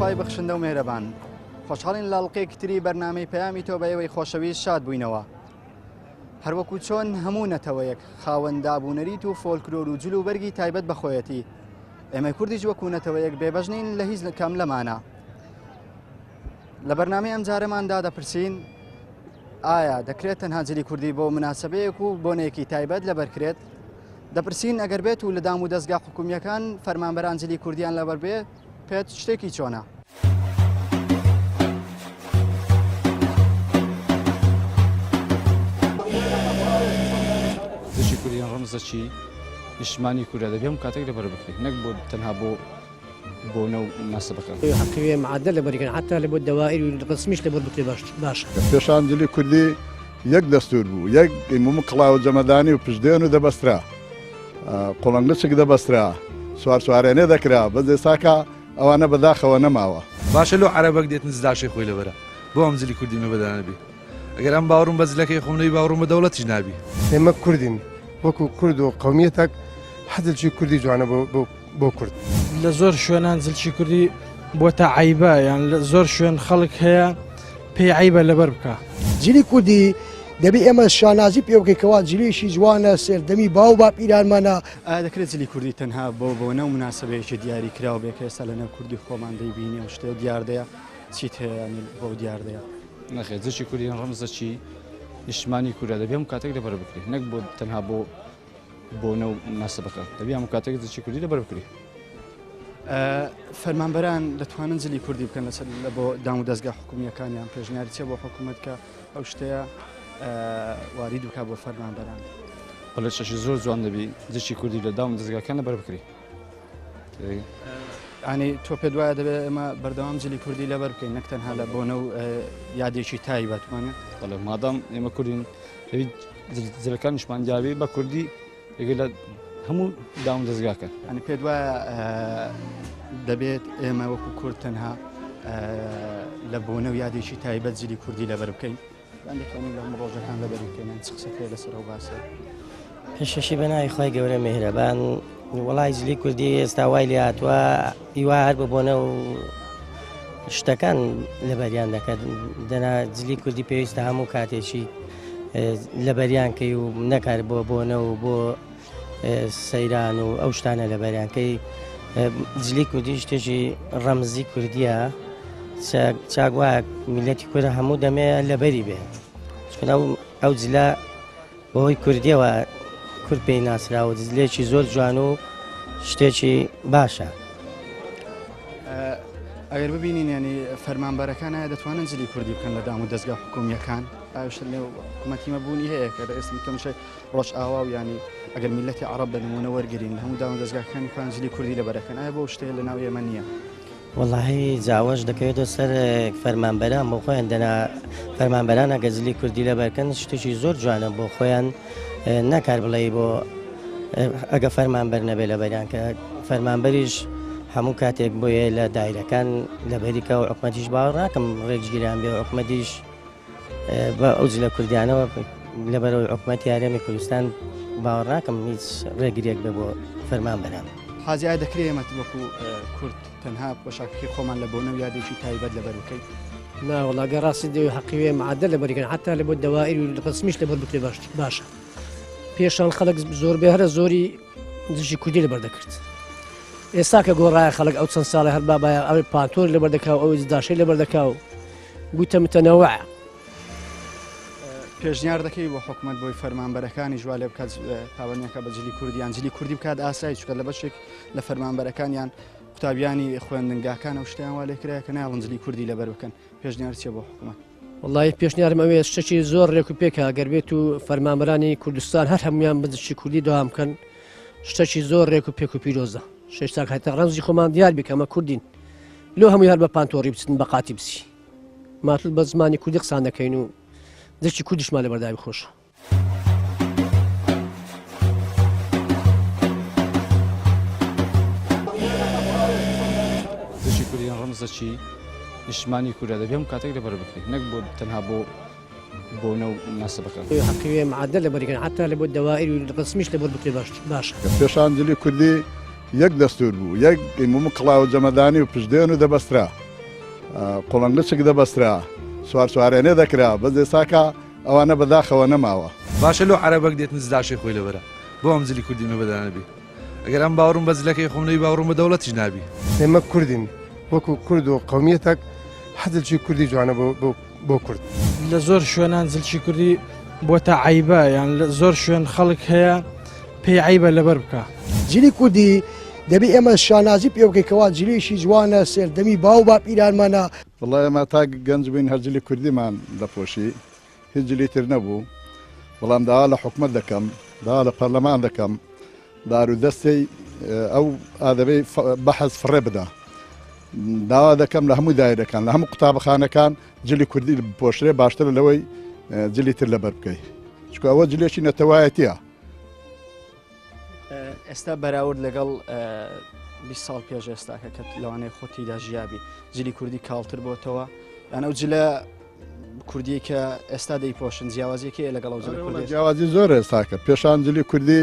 خوای بەخشندە و مێرەبان خۆشحاڵین لە ئەڵقەیەکی تری بەرنامەی پەیامی تۆ بە ئێوەی خۆشەویست شاد بووینەوە هەروەکو چۆن هەموو نەتەوەیەک خاوەن دابوونەریت و فۆلکلۆر و جل و بەرگی تایبەت بە خۆیەتی ئێمەی کوردیش وەکو نەتەوەیەک بێبەش نین لە هیچ کام لەمانە لە بەرنامەی ئەمجارەماندا دەپرسین ئایا دەکرێت تەنها جلی کوردی بۆ مناسبەیەک و بۆنەیەکی تایبەت لەبەرکرێت؟ دەپرسین ئەگەر بێت و لە دام و دەستگا حکومیەکان فەرمانبەران جلی کوردیان لەبەر بێ پێت شتێکی چۆنە؟ دژی کوردیان ڕەمزەکی نیشتمانی کوردە دەبێ هەموو کاتێک لەبەر بکرێت نەک بۆ تەنها بۆ بۆنە و مناسبەکان. حەقی وێ معدل لەبەری کەن حەتا لە بۆ دەوائیر و ڕەسمیش لەبەر بکرێ باش باشە. پێشان جلی کوردی یەک دەستور بوو یەک ئیموم کڵاو جەمەدانی و پشتدێن و دەبەسترا قوڵنگچک دەبەسترا سوار سوارێنێ دەکرا بەس ئێستاکە ئەوانە بەداخەوە نەماوە. باشە لۆ عەرەبەک دێت نزداشەی خۆی لەبەرە بۆ ئەم جلی کوردی مە بەدانەبی ئەگەر ئەم باوەڕم بە جلەکەی خۆم نەبی باوەڕم بە دەوڵەتیش نابی. ئێمە کوردین وەکو کورد و قەومیەتەک حەزلکی کوردی جوانە بۆ بۆ بۆ کورد. لە زۆر شوێنان جلکی کوردی بۆتە عەیبە یان لە زۆر شوێن خەڵک هەیە پێی عەیبە لەبەر بکا. جلی کوردی دەبێ ئێمە شانازی پێ بکەین کەوا جلێکی جوانە سەردەمی باو باپیرانمانە. ئایا دەکرێت جلی کوردی تەنها بۆ بۆنە و موناسەبەیەکی دیاری کراو بێ کە ئێستا لەنێو کوردی خۆمان دەیبینی ئەو شتەیە دیاردەیە چیت هەیە یانی بەو دیاردەیە؟ نەخێر جلکی کوردی ڕەمزەکی نیشتمانی کوردە دەبێ هەموو کاتێک لەبەر بکرێت نەک بۆ تەنها بۆ بۆنە و مناسبەکان دەبێ هەموو کاتێک جلکی کوردی لەبەر بکرێ. فەرمانبەران دەتوانن جلی کوردی بکەن لەسەر لە بۆ دام و دەستگا حکومیەکانیان پێشنیاری چیە بۆ حکوومەت کە ئەو شتەیە وارید بکە بۆ فەرمانبەران؟ بەڵێ شەشی زۆر جوان دەبی جلکی کوردی لە دام و دەستگاکان لەبەر بکری. ینی تۆ پێ دوایە دەبێت ئێمە بەردەوام جلی کوردی لەبەر بکەین نەک تەنها لە بۆنە و یادێکی تایبەتمانە بەڵێ مادام ئێمە کوردین جلەکانیشمان دیاوی بە کوردی یەکێ لە هەموو داوم دەستگاکە ئەنی پێت وایە دەبێت ئێمە وەکو کورد تەنها لە بۆنە و یادێکی تایبەت جلی کوردی لەبەر بکەین یان دەتوانین لە هەموو ڕۆژەکان لەبەری بکەین چ قسەت هەیە لەسەر ئەو باسە؟ پێشەشی بە ناوی خی گەورە مهرەبان وڵی جلی کوردی ئێستا وای لێ هاتووە ئیوا هەر بە بۆنە و شتەکان لەبەریان دەکات دەنا جلی کوردی پێویستە هەموو کاتێکی لەبەریان کەی و نەکار بۆ بۆنە و بۆ سەیران و ئەو شتانە لەبەریان کەی جلی کوردی شتێکی ڕەمزی کوردیە چاک وایە میلەتی کورە هەموو دەمێ لەبەری بێ چون ئەو ئەو جلە بەهۆی کوردیەوە کورد پێی ناسراوە جلێکی زۆر جوان و شتێکی باشە. ئەگەر ببینین ینی فەرمانبەرەکان ئایا دەتوانن جلی کوردی بکەن لە دام و دەستگا حکومیەکان ئاوشت لێ حکوومەتی مە بوونی هەیە کە لە ئێستا تەمشای ڕۆژئاوا و ینی ئەگەر میلەتی عرب بە نمونە وەرگین لە هەموو دام و دەستگاکانی خۆیان جلی کوردی لەبەرەکەن ئایا بۆ شتەیە لە ناو ئێمە نییە؟ وەڵاهی جا ئەوەش دەکەوێتە سەر فەرمانبەران بۆ خۆیان دەنا فەرمانبەران ئەگە جلی کوردی لەبەرکەن شتێکی زۆر جوانە بۆ خۆیان ناکار بڵێ بۆ ئەگە فەرمانبەر نەبێ لەبەریان کە فەرمانبەریش هەموو کاتێک بۆیە لە دایرەکان لەبەریکە و حکومەتیش باوەڕ ناکەم ڕێکگیران بێ حکومەتیش بە ئەو جلە کوردیانەوە لەبەرەوەی حکومەتی هەرێمی کوردستان باوەڕ ناکەم هیچ ڕێگریەک بێ بۆ فەرمانبەران. حاجی ئایا دەکرێ ئێمە وەکو کورد تەنها پۆشاکەکەی خۆمان لە بۆنە و یادێکی تایبەت لەبەر بکەین؟ نا وەڵا گەر ڕاستی دەوێ حەقی وێ معدل لەبەری کەن حتا لە بۆ دەوائیر و ڕەسمیش لەبەر بکرێ باش باشە پێشان خەڵک زۆربەی هەرە زۆری دژی کوردی لەبەر دەکرد ئێستا کە گۆڕایە خەڵک ئەو چەند ساڵە هەر بابایە ئەوێ پانتۆر لەبەر دەکا و ئەوی داشەی لەبەر دەکا و بووتە متەنەوع. پێشنیار دەکەی بۆ حکومەت بۆی فەرمانبەرەکانیش وا لێ بکات پابەندیان کە بە جلی کوردی یان جلی کوردی بکات ئاسایی چونکە لە بەشێک لە فەرمانبەرەکانیان قوتابیانی خوێندنگاکان ئەو شتیان وا لێکرایە کە نایڵن جلی کوردی لەبەر بکەن پێشنیار چیە بۆ حکومەت؟ وەڵی پێشنیارم ئەوێ شتێکی زۆر ڕێک و پێکە گەر بێت و فەرمانبەرانی کوردستان هەر هەمویان بە جلی کوردی دەوام بکەن شتێکی زۆر ڕێک و پێک و پیرۆزە شێشتاک هەتا ڕەمزی خۆمان دیار بێ کە ئەمە کوردین لۆ هەمووی هەر بە پانتۆڕی بچن بە قاتی بچی ماتل بە زمانی کوردی قسان دەکەین و دەستی کوردیشمان لە بەرداوی خۆشە. دەستی کوردی ڕەمزەکی نیشتمانی کوردە دەبێ هەموو کاتێک لەبەر بکرێت نەک بۆ تەنها بۆ بۆنە و مناسبەکان. حەقی وێ معدل لەبەری کەن حتا لە بۆ دەوائیر و ڕەسمیش لەبەر بکرێ باش باشە. پێشان جلی کوردی یەک دەستور بوو یەک ئیموم کڵاو جەمەدانی و پشتدێن و دەبەسترا. قوڵەنگچک دەبەسترا، سوار سوارێنێ دەکرا، بەس ئێستاکە ئەوانە بەداخەوە نەماوە. باشە لۆ عەرەبەک دێتن جلاشەی خۆی لەبەرە بۆ ئەم جلی کوردیم لەبەردا نەبی ئەگەر ئەم باوەڕم بە جلەکەی خۆم نەبی باوەڕم بە دەوڵەتیش نابی. ئێمە کوردین وەکو کورد و قەومیەتەک حەزلکی کوردی جوانە بۆ بۆ بۆ کورد. لە زۆر شوێنان جلکی کوردی بۆتە عەیبە یان لە زۆر شوێن خەڵک هەیە پێی عەیبە لەبەر بکا. جلی کوردی دەبی ئێمە شانازی پێ بکەین کەوا جلێکی جوانە سەردەمی باو باپیرانمانە. وەڵا ئێمە تا گەنج بووین هەر جلی کوردیمان دەپۆشی هیچ جلی تر نەبوو بەڵام داوا لە حکومەت دەکەم داوا لە پەرلەمان دەکەم دار و دەستەی ئەو ئادەبەی بەحەز فڕێ بدا داوا دەکەم لە هەموو دایرەکان لە هەموو قوتابخانەکان جلی کوردی بپۆشرێ باشترە لەوەی جلی تر لەبەر بکەی چکە ئەوە جلێکی نەتەوایەتیە. ئێستا بەراورد لەگەڵ 20 ساڵ پێش ئێستاکە کە لەوانەیە خۆت تێیدا ژیابی جلی کوردی کاڵتر بۆتەوە یان ئەو جلە کوردی کە ئێستا دەیپۆشن جیاوازیەکەی لەگەڵ ئەو جلە کوردی جیاوازی زۆر ئێستاکە پێشان جلی کوردی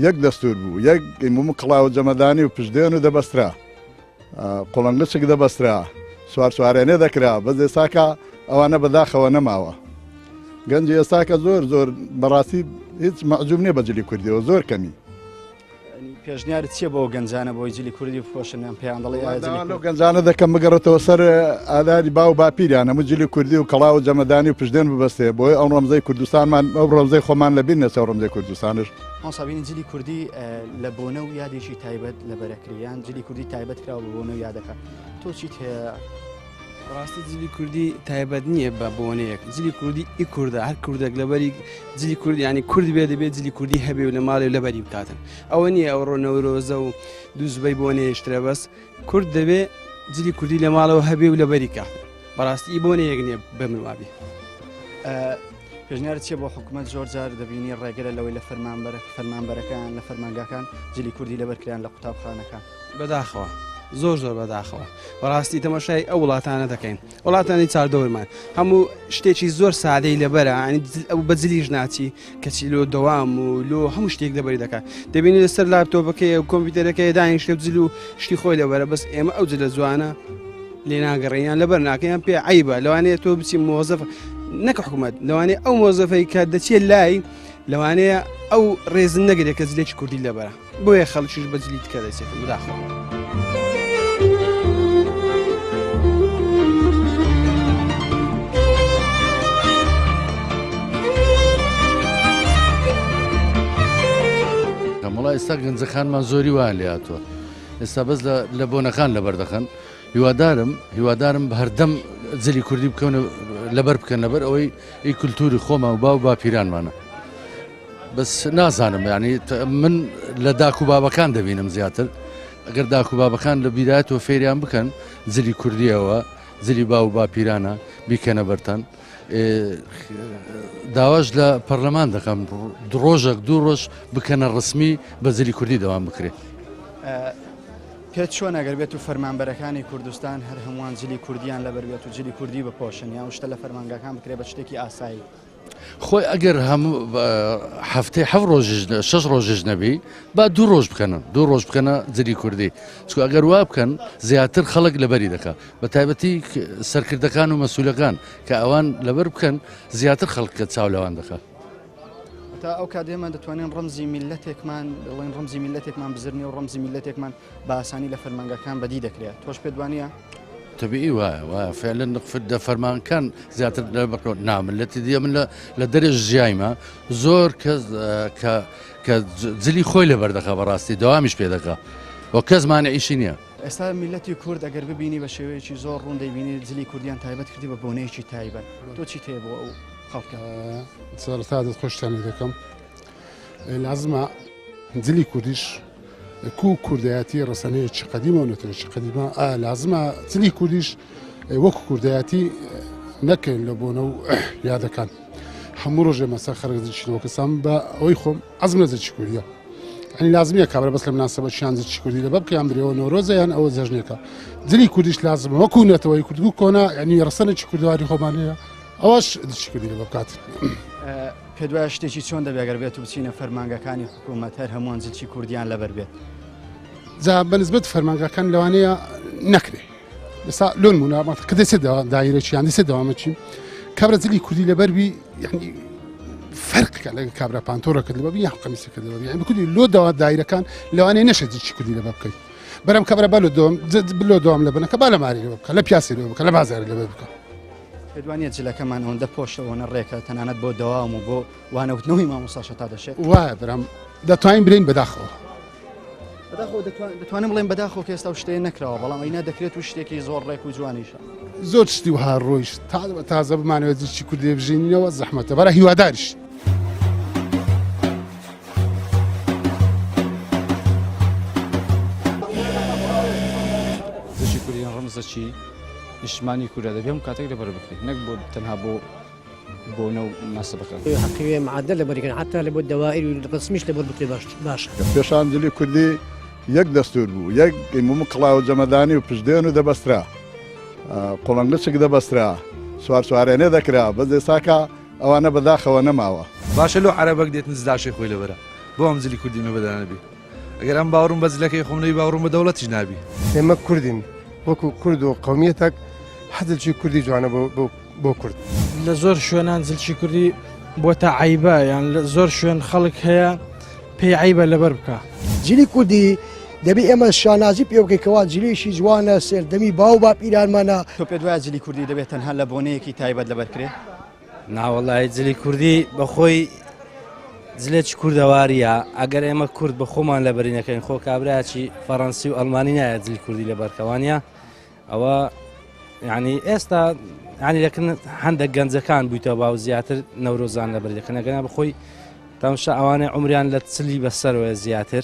یەک دەستور بوو یەک ئیموم کڵاو جەمەدانی و پشدێن و دەبەسترا قوڵەنگچک دەبەسترا سوار سوارێنێ دەکرا بەس ئێستاکە ئەوانە بەداخەوە نەماوە گەنجی ئێستاکە زۆر زۆر بەڕاستی هیچ مەعجوب نییە بە جلی کوردیەوە زۆر کەمی. پێشنیارت چییە بۆ گەنجانە بۆی جلی کوردی بپۆشن یان پێیان دەڵێ ئایا جلی لەو گەنجانە دەکەم بگەڕێتەوە سەر ئاداری باو باپیریان هەموو جلی کوردی و کەڵاو و جەمەدانی و پشدێن ببەستێ بۆیە ئەو ڕەمزەی کوردستانمان ئەو ڕەمزەی خۆمان لەبیر نەچێ ئەو ڕەمزەی کوردستانش. مامۆستا بینی جلی کوردی لە بۆنە و یادێکی تایبەت لەبەرەکرێ یان جلی کوردی تایبەت کراوە بە بۆنە و یادەکە تۆ چیت هەیە؟ بەڕاستی جلی کوردی تایبەت نییە بە بۆنەیەک جلی کوردی ئی کوردە هەر کوردێک لەبەری جلی کورد ینی کورد بێ دەبێت جلی کوردی هەبێ و لە ماڵێ لەبەری بکاتن ئەوە نییە ئەوڕۆ نەورۆزە و دووزبەی بۆنەیەشترە بەس کورد دەبێ جلی کوردی لە ماڵەوە هەبێ و لەبەری کاتن بەڕاستی ئی بۆنەیەک نییە بە من وابێ. پێشنیارت چیە بۆ حکومەت زۆر جار دەبینی ڕێگرە لەوەی لە فەرمانبەرە فەرمانبەرەکان لە فەرمانگاکان جلی کوردی لەبەر کران لە قوتابخانەکان؟ بەداخەوە زۆر زۆر بەداخەوە بەڕاستی تەماشای ئەو وڵاتانە دەکەین وڵاتانی چاردەورمان هەموو شتێکی زۆر سادەی لەبەرە ئەو بەجلیش ناچی کەچی لۆ دەوام و لۆ هەموو شتێک لەبەری دەکات دەبینی لەسەر لاپتۆپەکەی و کۆمپیوتەرەکەی دانیشتە جل و شتی خۆی لەبەرە بەس ئێمە ئەو جلە جوانە لێ ناگەڕێن لەبەر ناکەیان پێ عیبە لەوانەیە تۆ بچی مۆزەف نەکە حکوومەت لەوانەیە ئەو مۆزەفەی کە دەچێت لای لەوانەیە ئەو ڕێزن نەگرێت کە جلێکی کوردی لەبەرە بۆیە خەڵکیش بە جلی تکە دەچێتن بەداخەوە. وەڵا ئێستا گەنجەکانمان زۆری وایان لێ هاتووە ئێستا بەس لە بۆنەکان لەبەر دەخەن هیوادارم هیوادارم هەردەم جلی کوردی بکەون لەبەر بکەن لەبەر ئەوەی ئی کولتوری خۆمان و باو باپیرانمانە بەس نازانم یعنی من لە داک و بابەکان دەبینم زیاتر ئەگەر داک و بابەکان لە بیرایەتەوە فێریان بکەن جلی کوردیەوە جلی باو و باپیرانە بیکەنە بەرتان داواش لە پەرلەمان دەکەم ڕۆژێک دوو ڕۆژ بکەنە ڕسمی بە جلی کوردی دەوام بکرێت. پێت چۆن ئەگەر بێت و فەرمانبەرەکانی کوردستان هەر هەمووان جلی کوردیان لەبەر بێت و جلی کوردی بپۆشن یان شتە لە فەرمانگاکان بکرێت بە شتێکی ئاسایی؟ خۆی ئەگەر هەموو هەفتەی حەف ڕۆژیش شەش ڕۆژیش نەبی با دوو ڕۆژ بکەنە دوو ڕۆژ بکەنە جلی کوردی چکو ئەگەر وا بکەن زیاتر خەڵک لەبەری دەکا بە تایبەتی سەرکردەکان و مەسولەکان کە ئەوان لەبەر بکەن زیاتر خەڵک کە چاو لەوان دەکا. تا ئەو کات ئێمە دەتوانین ڕەمزی میللەتێکمان دەڵێن ڕەمزی میللەتێکمان بزر نیە و ڕەمزی میللەتێکمان بە ئاسانی لە فەرمانگەکان بەدی دەکرێت تۆش پێت وانە؟ تەبیعی وایە وایە فعلا دە فەرمانکان زیاتر لە بەکۆ نا ملەتی دیە من لە دەرێژ ژیایمە زۆر کەس کە کە جلی خۆی لەبەر دەخا بەڕاستی دەوامیش پێ دەکا و کەس مانعیشی نییە. ئێستا میللەتی کورد ئەگەر ببینی بە شێوەیەکی زۆر ڕوون دەیبینی جلی کوردیان تایبەت کردی بە بۆنەیەکی تایبەت تۆ چیت هەیە بۆ ئەو خەڵکە؟ سەرەتا دەست خۆشتان لێ دەکەم لازمە جلی کوردیش کو کوردایەتی ڕەسەنەیەکی قەدیمە و نەتەوەیەکی قەدیمە لازمە جلی کوردیش وەکو کوردایەتی نەکەین لە بۆنە و یادەکان هەموو ڕۆژێ مەسە خەرک دچینەوە کەسان بە ئەوەی خۆم عەزم لە جلکی کوردیە ئەنی لازمیە کابرا بەس لە مناسبە چیان جلکی کوردی لەبەر بکەیان برێەوە نەورۆزە یان ئەوە جەژنێکە جلی کوردیش لازمە وەکو نەتەوەی کورد و کۆنا ینی ڕەسەنێکی کوردواری خۆمان هەیە ئەوەش جلکی کوردی لەبەر بکات. پێت وایە شتێکی چۆن دەبێت گەر بێت و بچینە فەرمانگەکانی حکوومەت هەر هەمووان جلکی کوردیان لەبەر بێت؟ جا بەنسبەت فەرمانگەکان لەوانەیە نەکرێ. ئێستا لۆ نمونە کە دەچێت دایرەچیان دەچێت دەوامەچی کابرا جلی کوردی لەبەر بی یعنی فەرقەکە لەگە کابرا پانتۆرەکەت لەبەر بی یان قەمیسەکەت لەبەر بی یعنی بکوردی لۆ دەوا دایرەکان لەوانەیە نەشێت جلی کوردی لەبەر بکەیت بەرەم کابرا با لۆ دەوام لۆ دەوام لەبەرەکە با لە ماری لەبەر بکە لە پیاسی لەبەر بکە لە بازاری لەبەر بکە. پێت وانییە جلەکەمان ئەوەندە پۆشە ئەوەنە ڕێکە تەنانەت بۆ دەوام و بۆ وانەوتنەوەی مامۆستاشە تا دەشێت؟ وایە برام دەتوانین برێین بەداخەوە. بەداخەوە دەتوانم بڵێم بەداخەوە کە ئێستا ئەو شتەیە نەکراوە بەڵام ئەینا دەکرێت و شتێکی زۆر ڕێک و جوانیشە. زۆر شتی وها ڕۆیشت تا تازە بمانەوێت جلکی کوردی بژینینەوە زەحمەتە بەرە هیواداریش. جلکی کوردی ڕەمزەکی نیشتمانی کوردە دەبێ هەموو کاتێک لەبەر بکرێت نەک بۆ تەنها بۆ بۆنە و مەسەبەکان. حەقی وێ معەدەل لەبەری کەن حەتا لە بۆ دەوائیر و ڕەسمیش لەبەر بکرێ باش باشە. پێشان جلی کوردی یەک دەستور بوو یەک ئیموم کڵاو جەمەدانی و پشدێن و دەبەسترا قوڵنگچک دەبەسترا سوار سوارێنێ دەکرا بەس ئێستاکە ئەوانە بەداخەوە نەماوە. باشە لۆ عەرەبەک دێت نزداشەی خۆی لەبەرە بۆ ئەم جلی کوردیم لەبەردا نەبی ئەگەر ئەم باوەڕم بە جلەکەی خۆم نەبی باوەڕم بە دەوڵەتیش نابی. ئێمە کوردین وەکو کورد و قەومیەتەک حەزلکی کوردی جوانە بۆ بۆ بۆ کورد. لە زۆر شوێنان جلکی کوردی بۆتە عەیبە یان لە زۆر شوێن خەڵک هەیە پێی عەیبە لەبەر بکا. جلی کوردی دەبێ ئێمە شانازی پێ بکەین کەوا جلێکی جوانە سەردەمی باو باپیرانمانە. تۆ پێت وایە جلی کوردی دەبێت تەنها لە بۆنەیەکی تایبەت لەبەر کرێ؟ ناوەڵی جلی کوردی بەخۆی جلێکی کوردەواریە ئەگەر ئێمە کورد بە خۆمان لەبەری نەکەین خۆ کابراکی فەڕەنسی و ئەڵمانی نایە جلی کوردی لەبەرکەوانە ئەوە ینی ئێستا ینی لەکن هەندێک گەنجەکان بوویتە باو زیاتر نەورۆزان لەبەر دەکەن ئەگەنا بخۆی تەمشا ئەوانەی عمریان لە چلی بەسەرەوە زیاتر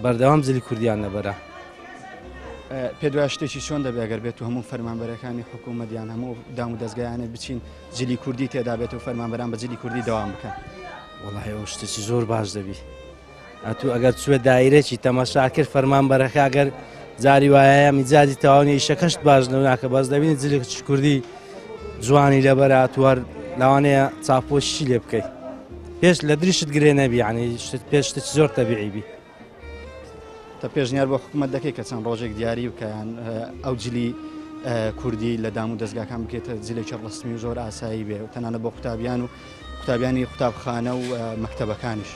بەردەوام جلی کوردیان لەبەرە. پێت وایە شتێکی چۆن دەبێت ئەگەر بێت و هەموو فەرمانبەرەکانی حکوومەت یان هەموو دام و دەستگایانە بچین جلی کوردی تێدا بێت و فەرمانبەران بە جلی کوردی دەوام بکەن؟ وەڵاهی ئەو شتێکی زۆر باش دەبی ئەتوو ئەگەر چوە دایرەکی تەماشا کرد فەرمانبەرەکە ئەگەر جاری وایە میجادی تەواونی ئیشەکەشت باش ناکە بەس دەبینی جلێکی کوردی جوانی لەبەر ئەتوار لەوانەیە چاپۆشی لێ بکەیت پێش لە دریشت گرێ نەبی یعنی شت پێش شتێکی زۆر تەبیعی بی. تە پێشنیار بۆ حکوومەت دەکەی کە چەند ڕۆژێک دیاری بکەیان ئەو جلی کوردی لە دام و دەستگاکان بکرێتە جلێکی ڕسمی و زۆر ئاسایی بێ و تەنانە بۆ قوتابیان و قوتابیانی قوتابخانە و مەکتەبەکانیش.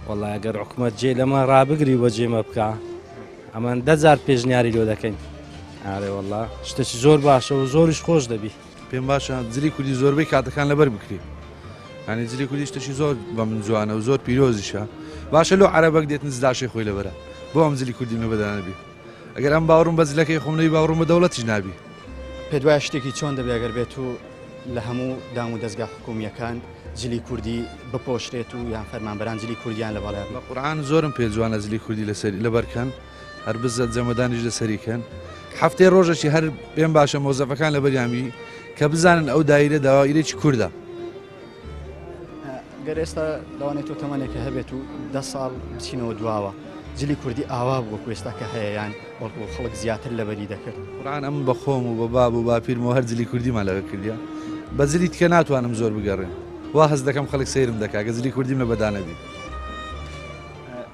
وەڵا ئەگەر حکوومەت جێ لەمە ڕابگری بۆ جێمە بکە ئەمان دەجار پێشنیاری لۆ دەکەین ئارێ وەڵا شتێکی زۆر باشە و زۆریش خۆش دەبی. پێم باشە جلی کوردی زۆربەی کاتەکان لەبەر بکری ینی جلی کوردی شتێکی زۆر بە من جوانە و زۆر پیرۆزیشە باشە لۆ عەرەبەک دێت نزداشەی خۆی لەبەرە بۆ ئەم جلی کوردیم لەبەردا نەبی ئەگەر ئەم باوەڕم بە جلەکەی خۆم نەبی باوەڕم بە دەوڵەتیش نابی. پێت وایە شتێکی چۆن دەبێت ئەگەر بێت و لە هەموو دام و دەزگا حکومییەکان جلی کوردی بپۆشرێت و یان فەرمانبەران جلی کوردیان لەبەڵێ بە قورعان زۆرم پێ جوانە جلی کوردی لەسەری لەبەر کەن هەر بزە جەمەدانیش لەسەری کەن هەفتەی ڕۆژەکی هەر پێم باشە مۆزەفەکان لەبەریان بی کە بزانن ئەو دایرە داوایرێکی کوردە. گەر ئێستا لەوانەیە تۆ تەمەنێکە هەبێت و دە ساڵ بچینەوە دواوە جلی کوردی ئاوا بوو وەکو ئێستا کە هەیە یان بەڵکو خەڵک زیاتر لەبەری دەکرد؟ قورعان ئەمن بە خۆم و بە باب و باپیرمەوە هەر جلی کوردیمان لەبەر کردیە بە جلی تکە ناتوانم زۆر بگەڕێم وا هەست دەکەم خەڵک سەیرم دەکا گە جلی کوردیم لە بەدا نەبی.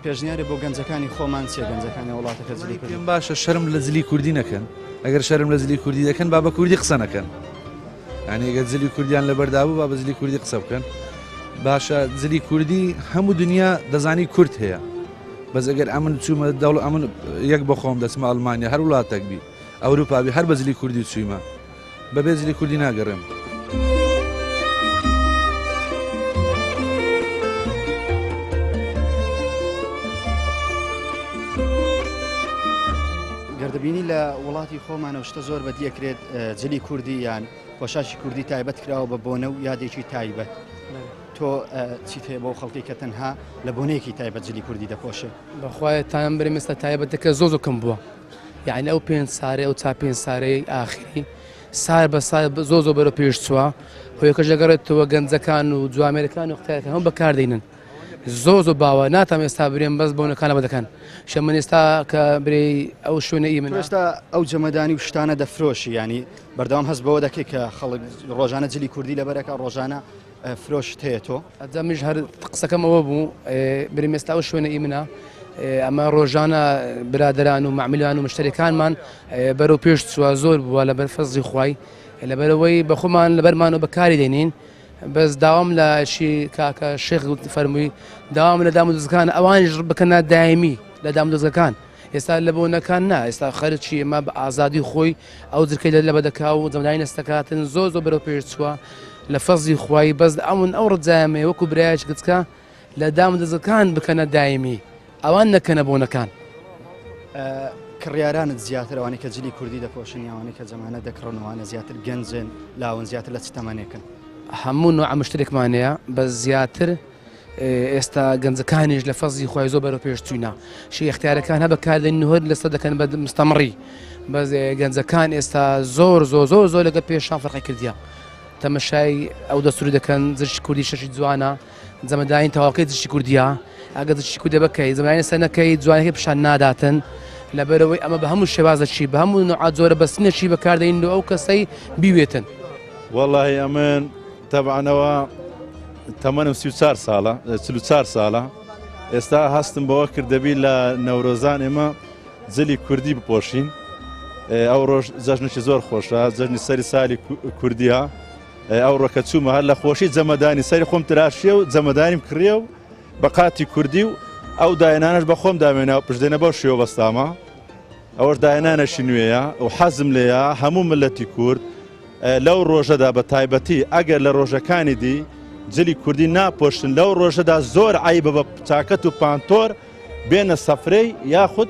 پێشنیارێ بۆ گەنجەکانی خۆمان چیە گەنجەکانی وڵاتەکە جلی کوردی؟ پێم باشە شەرم لە جلی کوردی نەکەن ئەگەر شەرم لە جلی کوردی دەکەن با بە کوردی قسە نەکەن یعنی ئەگەر جلی کوردیان لەبەردا بوو با بە جلی کوردی قسە بکەن باشە جلی کوردی هەموو دنیا دەزانی کورد هەیە بەس ئەگەر ئەمن چوومە دەوڵ ئەمن یەک بە خۆم دەچمە ئەڵمانیا هەر وڵاتێک بی ئەوروپا بی هەر بە جلی کوردی چوویمە بەبێ جلی کوردی ناگەڕێم. گەردەبینی لە وڵاتی خۆمانە شتە زۆر بەدیەکرێت جلی کوردی یان پۆشاکی کوردی تایبەت کراوە بە بۆنە و یادێکی تایبەت تۆ چیت هەیە بۆ خەڵکی کە تەنها لە بۆنەیەکی تایبەت جلی کوردی دەپۆشێ؟ بەخوایە تام برێم ئێستا تایبەتەکە زۆر زۆر کەم بووە یعنی ئەو پێنج سارەی ئەو چا پێنج سارەی ئاخری سار بە سار زۆر زۆر بەرەو پێش چووە هۆیەکەش دەگەڕێتەوە گەنجەکان و جوامێرەکان و قوتابیەکان هەموو بەکاردێنن زۆر زۆر باوە ناتام ئێستا برێم بەس بۆنەکانە بە دەکەن شە من ئێستا کە برێ ئەو شوێنە ئی من ئێستا ئەو جەمەدانی و شتانە دەفرۆشی ینی بەردەوام هەست بەوە دەکەی کە خەڵک ڕۆژانە جلی کوردی لەبەرەکە ڕۆژانە فرۆشت هەیە تۆ؟ ئەجا منیش هەر قسەکەم ئەوە بوو برێم ئێستا ئەو شوێنە ئی منە ئەمە ڕۆژانە برادەران و مەعمیلان و مشتەریەکانمان بەرەو پێش چووە زۆر بووە لەبەر فەزڵی خوای لەبەرەوەی بەخۆمان لەبەرمان و بەکاری دێنین بەس داوام لە شی کاکە شێخ فەرمووی داوام لە دام و دەزگەکان ئەوانیش بکەنە دایمی لە دام و دەزگەکان ئێستا لە بۆنەکان نا ئێستا خەرچی ئێمە بە ئازادی خۆی ئەو جرکەی لە لەبە دەکا و جەمدانی نەستەکاتن زۆر زۆر بەرەو پێش چووە لە فەزی خوای بەس ئەمن ئەو ڕجایەمەیە وەکو برایەکی گچکە لە دام و دەزگەکان بکەنە دایمی ئەوان نەکەنە بۆنەکان. کڕیارانت زیاتر ئەوانەی کە جلی کوردی دەپۆشن یا ئەوانەی کە جەمانە دەکڕن ئەوانە زیاتر گەنجن لاون زیاتر لە چ تەمەنێکن؟ هەموو نوعە مشترێکمان هەیە بەس زیاتر ئێستا گەنجەکانیش لە فەزی خۆی زۆر بەرەو پێش چوینە شی اختیارەکان هە بەکاردێن هەر لەسەر دەکەن بە مستەمڕی بەس گەنجەکان ئێستا زۆر زۆر زۆر زۆر لەگە پێشان فەرقی کردیە تەمەشای ئەو دەستوری دەکەن جلشی کوردی شەشی جوانە جەمەدانی تەواوکەی جلشی کوردیە ئەگەر جلشی کوردە بکەی جەمەدانی سەر نەکەی جوانەکەی پیشان ناداتن لەبەرەوەی ئەمە بە هەموو شێوازەکی بە هەموو نوعە جۆرە بەستنێکی بەکاردەین لۆ ئەو کەسەی بیوێتن. وەڵاهی ئەمن تەبعەنەوە تەمەنم 34 ساڵە 44 ساڵە ئێستا هەستم بەوە کرد دەبی لە نەورۆزان ئێمە جلی کوردی بپۆشین ئەو ڕۆژ جەژنێکی زۆر خۆشە جەژنی سەری سالی کوردیە ئەوڕۆ کە چوومە هەر لە خۆشی جەمەدانی سەری خۆم تراشیە و جەمەدانیم کڕیە و بە قاتی کوردی و ئەو داهێنانەش بە خۆم دامێنا و پشتێنە بەو شێوە بەستامە ئەوەش داهێنانەشی نوێیە و حەزم لێیە هەموو ملەتی کورد لەو ڕۆژەدا بە تایبەتی ئەگەر لە ڕۆژەکانی دی جلی کوردی ناپۆشن لەو ڕۆژەدا زۆر عیبە بە چاکەت و پانتۆر بێنە سەفرەی یاخود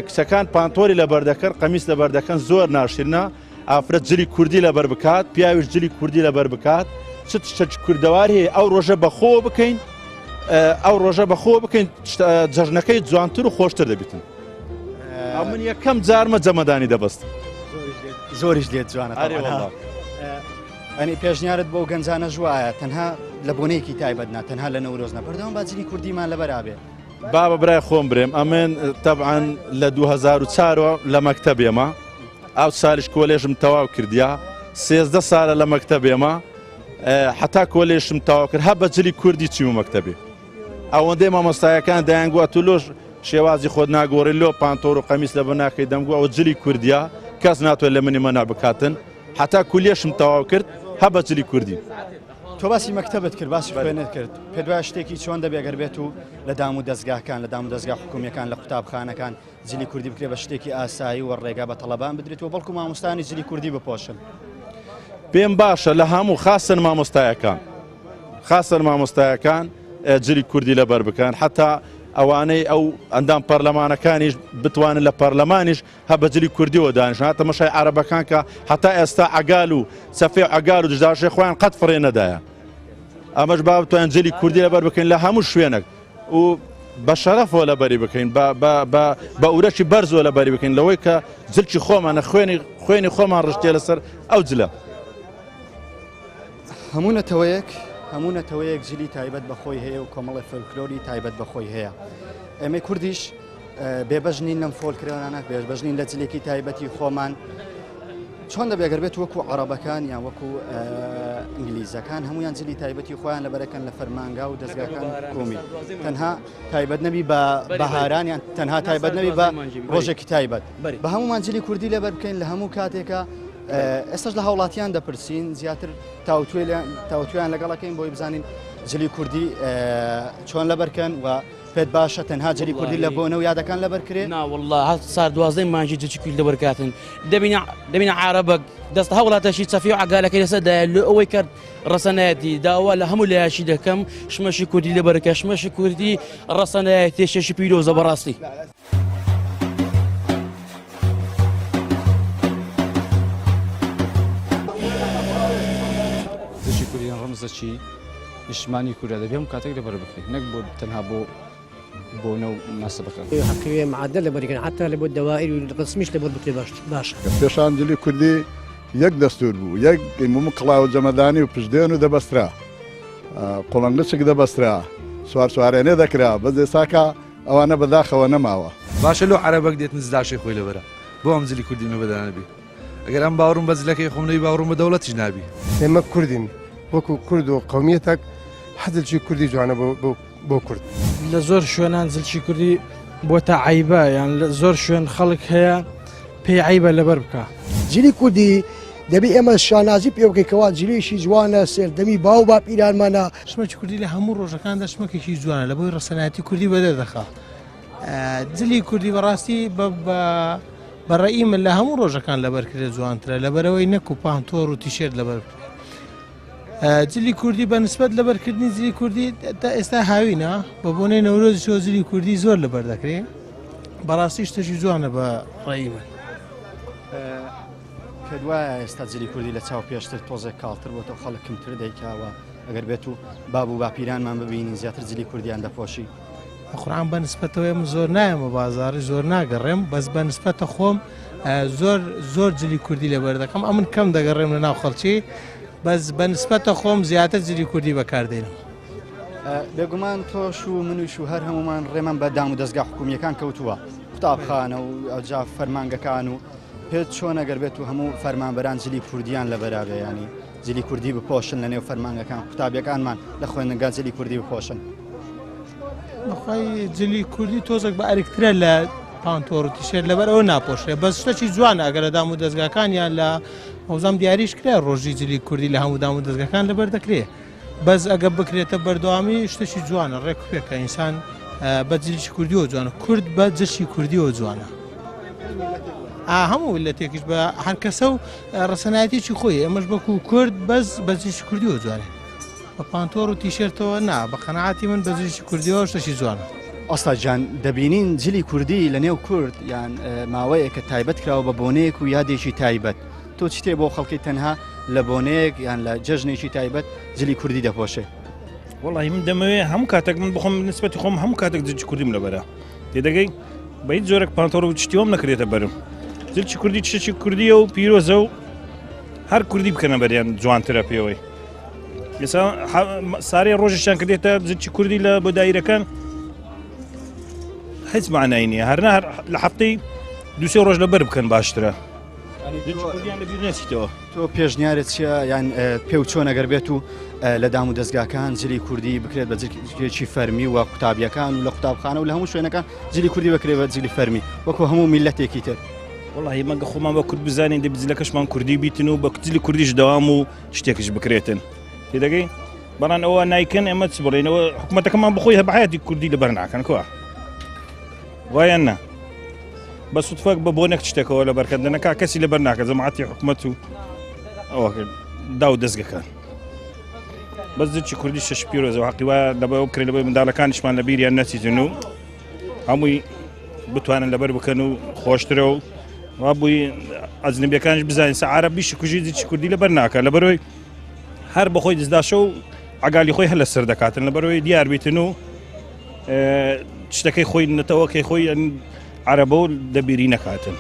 کچەکان پانتۆری لەبەر دەکەن قەمیس لەبەر دەکەن زۆر ناشرنە ئافرەت جلی کوردی لەبەر بکات پیاویش جلی کوردی لەبەر بکات چ شتێکی کوردەواری هەیە ئەو ڕۆژە بەخۆ بکەین ئەو ڕۆژە بەخۆ بکەین جەژنەکەی جوانتر و خۆشتر دەبیتن ئەو من یەکەم جارمە جەمەدانی دەبەست زۆریش لێت جوانە ئەنی پێشنیارت بۆ گەنجانە ژوایە تەنها لە بۆنەیەکی تایبەت نا تەنها لە نەورۆز نە بەردەوام با جلی کوردیمان لەبەرابێ با بە برای خۆم برێم ئەمن تەبعەن لە 2004 لە مەکتەبێمە ئەو سالیش کۆلێژم تەواو کردیا 13 سالە لە مەکتەبێمە حتا کۆلێژم تەواو کرد هە بە جلی کوردی چیمە مەکتەبێ ئەوەندەی مامۆستایەکان دەیانگووە تو لۆش شێوازی خۆت ناگۆڕی لۆ پانتۆر و قەمیس لە بناکەی دەمگووە ئەوە جلی کوردیە کەس ناتوانێت لە منی مەنا بکاتن حتا کولیەشم تەواو کرد هە بە جلی کوردی. تۆ باسی مەکتەبت کرد باسی خوێنت کرد پێت وایە شتێکی چۆن دەبێ گەر بێت و لە دام و دەزگاکان لە دام و دەزگا حکومیەکان لە قوتابخانەکان جلی کوردی بکرێت بە شتێکی ئاسایی و ڕێگا بە تەڵەبان بدرێت و بەڵکو مامۆستانی جلی کوردی بپۆشن؟ پێم باشە لە هەموو خاستن مامۆستایەکان خاستن مامۆستایەکان جلی کوردی لەبەر بکەن حتا ئەوانەی ئەو ئەندام پەرلەمانەکانیش بتوانن لە پەرلەمانیش هە بە جلی کوردیەوە دانیشن ها تەمەشای عەرەبەکان کە هەتا ئێستا عەگال و سەفێ و عەگال و دژداشێ خۆیان قەت فڕێ نەدایە ئەمەش با بتوانین جلی کوردی لەبەر بکەین لە هەموو شوێنێک و بە شەرەفەوە لەبەری بکەین بە ئورەکی بەرزەوە لەبەری بکەین لەوەی کە جلکی خۆمانە خوێنی خوێنی خۆمان ڕشتێ لەسەر ئەو جلە. هەموو نەتەوەیەک هەموو نەتەوەیەک جلی تایبەت بە خۆی هەیە و کۆمەڵی فۆلکلۆری تایبەت بە خۆی هەیە ئێمەی کوردیش بێبەش نین لەم فۆلکلۆرانە، بێبەش نین لە جلێکی تایبەتی خۆمان. چۆن دەبێت گەر بێت وەکو عەڕەبەکان یان وەکو ئینگلیزەکان هەمویان جلی تایبەتی خۆیان لەبەرەکەن لە فەرمانگا و دەستگاکان حکومی تەنها تایبەت نەبی بە بەهاران یان تەنها تایبەت نەبی بە ڕۆژێکی تایبەت بە هەمومان جلی کوردی لەبەر بکەین لە هەموو کاتێکە ئێستاش لە هاوڵاتیان دەپرسین زیاتر تاوتوێیان لەگەڵەکەین بۆی بزانین جلی کوردی چۆن لەبەرکەن و پێت باشە تەنها جلی کوردی لە بۆنە و یادەکان لەبەر کرێ؟ نا واللە هەر سار دوازدەی مانگی جلی کوردی لەبەر کاتن دەبینە دەبینە عارەبەک دەست هەوڵاتەشی چەفی و عەگالەکەی لەسەر دایە لۆ ئەوەی کە ڕەسەنایەتی داوا لە هەموو لایەکی دەکەم شمەشی کوردی لەبەرکە شمەشی کوردی ڕەسەنایەتی شەشی پیرۆزە بەڕاستی. جلی کوردی ڕەمزەکی نیشتمانی کوردە دەبێ هەموو کاتێک لەبەر بکرێت نەک بۆ تەنها بۆ بۆنە و مەسەبەکان. حەقی معدل لەبەری کەن حتا لە بۆ دەوائیر و ڕەسمیش لەبەر بکرێ باش باشە. پێشان جلی کوردی یەک دەستور بوو یەک ئیموم کڵاوە جەمەدانی و پشتدێن و دەبەسترا قوڵنگچک دەبەسترا سوار سوارێنێ دەکرا بەس ئێستاکە ئەوانە بەداخەوە نەماوە. باشە لۆ عەرەبەک دێت نزداشەی خۆی لەبەرە بۆ ئەم جلی کوردی مەبەدانە بی ئەگەر ئەم باوڕم بە جلەکەی خۆم نەبی باوڕم بە دەوڵەتیش نابی. ئێمە کوردین وەکو کورد و قەومیەتەک حەزلکی کوردی جوانە بۆ بۆ کورد. لە زۆر شوێنان جلکی کوردی بۆتە عیبە یان لە زۆر شوێن خەڵک هەیە پێی عیبە لەبەر بکە. جلی کوردی دەبی ئێمە شانازی پێ بکەین کەوا جلێکی جوانە سەردەمی باو باپیرانمانە. شمەکی کوردی لە هەموو ڕۆژەکاندا شمەکێکی جوانە لە بۆی ڕەسەنایەتی کوردی بەدەر دەخا. جلی کوردی بەڕاستی بە ڕەئی من لە هەموو ڕۆژەکان لەبەر کرێ جوانترە لەبەرەوەی نەکو پانتۆر و تیشێرت لەبەر بکرێت. جلی کوردی بە نسبەت لەبەرکردنی جلی کوردی تا ئێستا هاوینە بە بۆنەی نەورۆزی شۆ جلی کوردی زۆر لەبەر دەکرێ بەڕاستی شتەشی جوانە بە ڕێی من. پێت وایە ئێستا جلی کوردی لە چاو پێشتر تۆزێک کاڵتر بۆتەوە خەڵک کەمتر دەیکاوە ئەگەر بێت و باب و باپیرانمان ببینین زیاتر جلی کوردیان دەپۆشی؟ قورعان بە نسبەتەوەی من زۆر نایەمە بازاڕی زۆر ناگەڕێم بەس بە نسبەتە خۆم زۆر زۆر جلی کوردی لەبەر دەکەم ئەمن کەم دەگەڕێم لە ناو خەڵکی بەس بە نسبەتە خۆم زیاتر جلی کوردی بەکاردێنم. بێگومان تۆش و منیش و هەر هەمومان ڕێمان بە دام و دەستگا حکومیەکان کەوتووە قوتابخانە و ئەوجا فەرمانگەکان و پێت چۆن ئەگەر بێت و هەموو فەرمانبەران جلی کوردیان لەبەرابێ ینی جلی کوردی بپۆشن لە نێو فەرمانگەکان قوتابیەکانمان لە خوێندنگا جلی کوردی بپۆشن. بەخوای جلی کوردی تۆزێک بە ئەرکترە لە پانتۆر و تیشێرت لەبەر ئەوە ناپۆشرێ بەس شتەکی جوانە ئەگەر لە دام و دەزگاکانیان لە مەوزام دیاریش کرا ڕۆژی جلی کوردی لە هەموو دام و دەزگاکان لەبەر دەکرێ بەس ئەگە بکرێتە بەردەوامی شتەکی جوانە ڕێک پێکە ئینسان بە جلیی کوردیەوە جوانە کورد بە جلشی کوردیەوە جوانە هەموو لەتێکیش بە هەر کەسە و ڕەسەنایەتێکی خۆی ئێمەش بەکو کورد بەس بە جلشی کوردیەوە جوانێ بە پانتۆڕ و تیشێرتەوە نا بە قەناعەتی من بە جلشی کوردیەوە شتەکی جوانە. ئۆستا جان دەبینین جلی کوردی لە نێو کورد یان ماوەیەکە تایبەت کراوە بە بۆنەیەک و یادێکی تایبەت تۆ چی تێ بۆ خەڵکی تەنها لە بۆنەیەک یان لە جەژنێکی تایبەت جلی کوردی دەپۆشێ؟ وەڵی من دەمەوێ هەموو کاتێک من بخۆم نسبەتی خۆم هەموو کاتێک جلکی کوردیم لەبەرە تێدەگەی بە هیچ جۆرێک پانتۆڵ و شتیوەم نەکرێتە بەرم جلکی کوردی شتێکی کوردیە و پیرۆزە و هەر کوردی بکەنە بەریان جوانترە پێوەی ئێستا سارێ ڕۆژیشیان کردێتە جلکی کوردی لە بۆ دایرەکان هیچ معنای نییە هەرنا لە هەفتەی دوسێ ڕۆژ لەبەر بکەن باشترە نەچیتەوە تۆ پێشنیارت چییە یان پێ و چۆن ئەگەر بێت و لە دام و دەستگاکان جلی کوردی بکرێت بە جلێکی فەرمی و قوتابیەکان و لە قوتابخانە و لە هەموو شوێنەکان جلی کوردی بکرێت بە جلی فەرمی وەکو هەموو میلەتێکی تر. وەڵی مەگە خۆمان بە کورد بزانین دەبی جلەکەشمان کوردی بیتن و بە جلی کوردیش دەوام و شتێکش بکرێتن تێدەگەی بەڵام ئەوە نایکەن ئێمە چ بڵێنەوە حکوومەتەکەمان بخۆی هەبحەتی کوردی لەبەر ناکەن کوا وایە نا بە سوتفەک بە بۆ نەک شتێکەوە لە بەرکردنەکە کەسی لەبەر ناکە جەماعەتی حکوومەت و ئەوە دا و دەستگەکان بەس دچی کوردی شش پیرۆزەوە حەقی وایە لەبەر بکرێت لەبەر منداڵەکانیشمان لە بیریان نەچیتن و هەمووی بتوانن لەبەر بکەن و خۆشترە و وابووی ئەجنبیەکانش بزانین سە عربیش کوژی دچی کوردی لەبەر ناکە لەبەرەوەی هەر بەخۆی دزداشە و عگالی خۆی هەر لەسەر دەکاتن لەبەرەوەی دیار بیتن و شتەکەی خۆی نەتەوەکەی خۆی عەرەبە و دەبیری نەکاتن.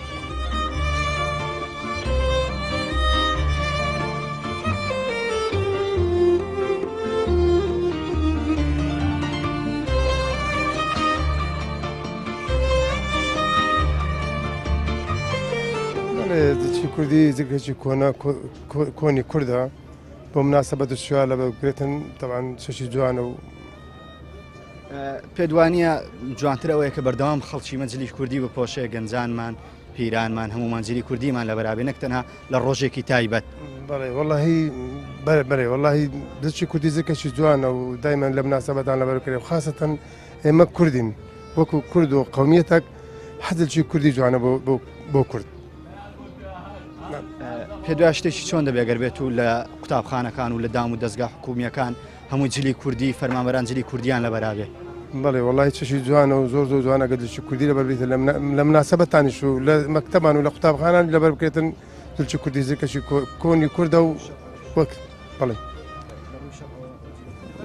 چی کوردی جگەکی کۆنە کۆنی کوردە بۆ مناسبەت و شووا لە بەگرێتن تەوان شەشی جوانە و پێت وانییە جوانتر ئەوەیە کە بەردەوام خەڵکی مە جلی کوردی بپۆشێ گەنجانمان پیرانمان هەمومان جلی کوردیمان لەبەرابێ نەک تەنها لە ڕۆژێکی تایبەت بەڵێ وەڵی بەرێ بەرێ وەڵی دەچی کوردی زکەشی جوانە و دایمەن لە مناسبەتان لەبەر کرێ خاستن ئێمە کوردین وەکو کورد و قومیەتەک حەزلکی کوردی جوانە بۆ کورد. پێ دوای شتێکی چۆن دەبێت گەر بێت و لە قوتابخانەکان و لە دام و دەستگا حکومیەکان هەموو جلی کوردی فەرمانبەران جلی کوردیان لەبەرابێ. بەڵێ وەڵی چشی جوانە و زۆر زۆر جوانە گە جلکی کوردی لەبەر بیتە لە مناسبەتانیش و لە مەکتەبان و لە قوتابخانان لەبەر بکرێتن جلکی کوردی زرکەشی کۆنی کوردە و وەک بەڵێ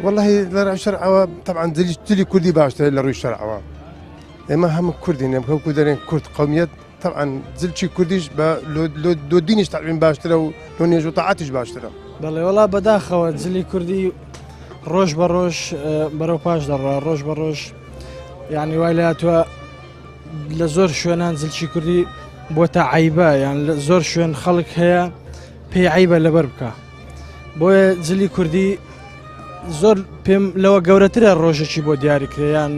والله لە ڕووی شەرعەوە طبعا جلی کوردی باشترە لە ڕووی شەرعەوە ئێمە هەموو کوردین ئێمە وەکو دەرێن کورد قومیەت طبعا جلکی کوردیش بە لۆ دینیش تەعلیم باشترە و لۆ نوێژ و تاعەتیش باشترە. بەڵێ وەڵا بەداخەوە جلی کوردی ڕۆژ بە ڕۆژ بەرەو پاش دەڕوا ڕۆژ بە ڕۆژ یعنی وای لاتوە لە زۆر شوێنان جلکی کوردی بۆتە عیبە یان لە زۆر شوێن خەڵک هەیە پێی عیبە لەبەر بکە بۆیە جلی کوردی زۆر پێم لەوە گەورەترە ڕۆژێکی بۆ دیاریکرێ یان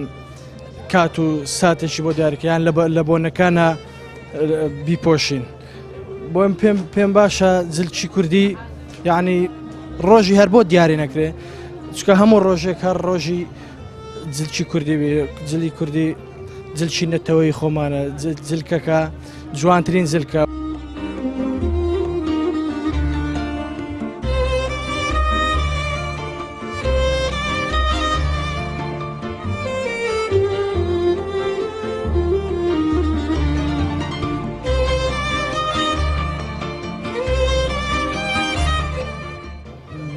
کات و ساتێکی بۆ دیاریکەیان لە بۆنەکانە بیپۆشین بۆم پێم پێم باشە جلکی کوردی یعنی ڕۆژی هەر بۆ دیاری نەکرێ چکە هەموو ڕۆژێک هەر ڕۆژی جلکی کوردی جلی کوردی جلکی نەتەوەی خۆمانە جلکەکە جوانترین جلکە.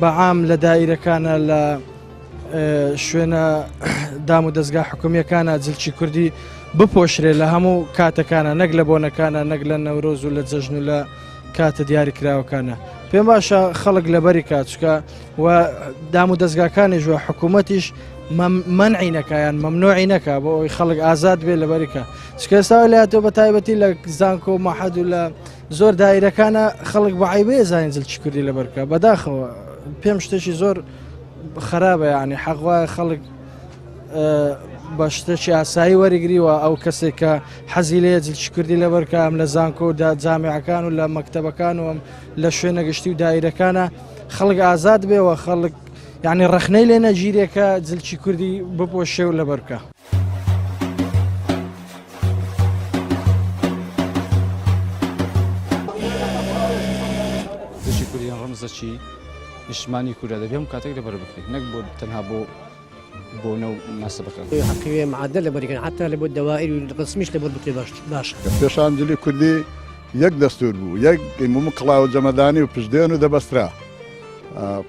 بەعام لە دایرەکانە لە شوێنە دام و دەستگا حکومیەکانە جلکی کوردی بپۆشرێ لە هەموو کاتەکانە نەک لە بۆنەکانە نەک لە نەورۆز و لە جەژن و لە کاتە دیاری کراوەکانە پێم باشە خەڵک لەبەری کاچکە و دام و دەستگاکانیش و حکوومەتیش مەنعی نەکایان مەمنوعی نەکا بۆ ئەوی خەڵک ئازاد بێ لەبەریکە چکەستا لە تۆ بە تایبەتی لە زانکۆ و مەحەد و لە زۆر دایرەکانە خەڵک بە عیبەیە زانین جلکی کوردی لەبەرکە بەداخەوە پێم شتێکی زۆر خراپە یعنی حەق وایە خەڵک بە شتێکی ئاسایی وەریگری و ئەو کەسێک کە حەزی لێ جلکی کوردی لەبەرکە ئەم لە زانکۆ و جامیعەکان و لە مەکتەبەکان و ئەم لە شوێنە گشتی و دایرەکانە خەڵک ئازاد بێ و خەڵک یعنی ڕەخنەی لێ نەگیرێکە جلکی کوردی بپۆشێ و لەبەر بکە. جلکی کوردی ڕەمزەکی نیشتمانی کوردە دەبێ هەموو کاتێک لەبەر بکرێت نەک بۆ تەنها بۆ بۆنە و موناسەبەکان. حەقی وێ معەدەل لەبەری کەن حەتا لە بۆ دەوائیر و ڕەسمیش لەبەر بکرێ باش باشە. پێشان جلی کوردی یەک دەستور بوو یەک ئیموم کڵاوە جەمەدانی و پشتدێن و دەبەسترا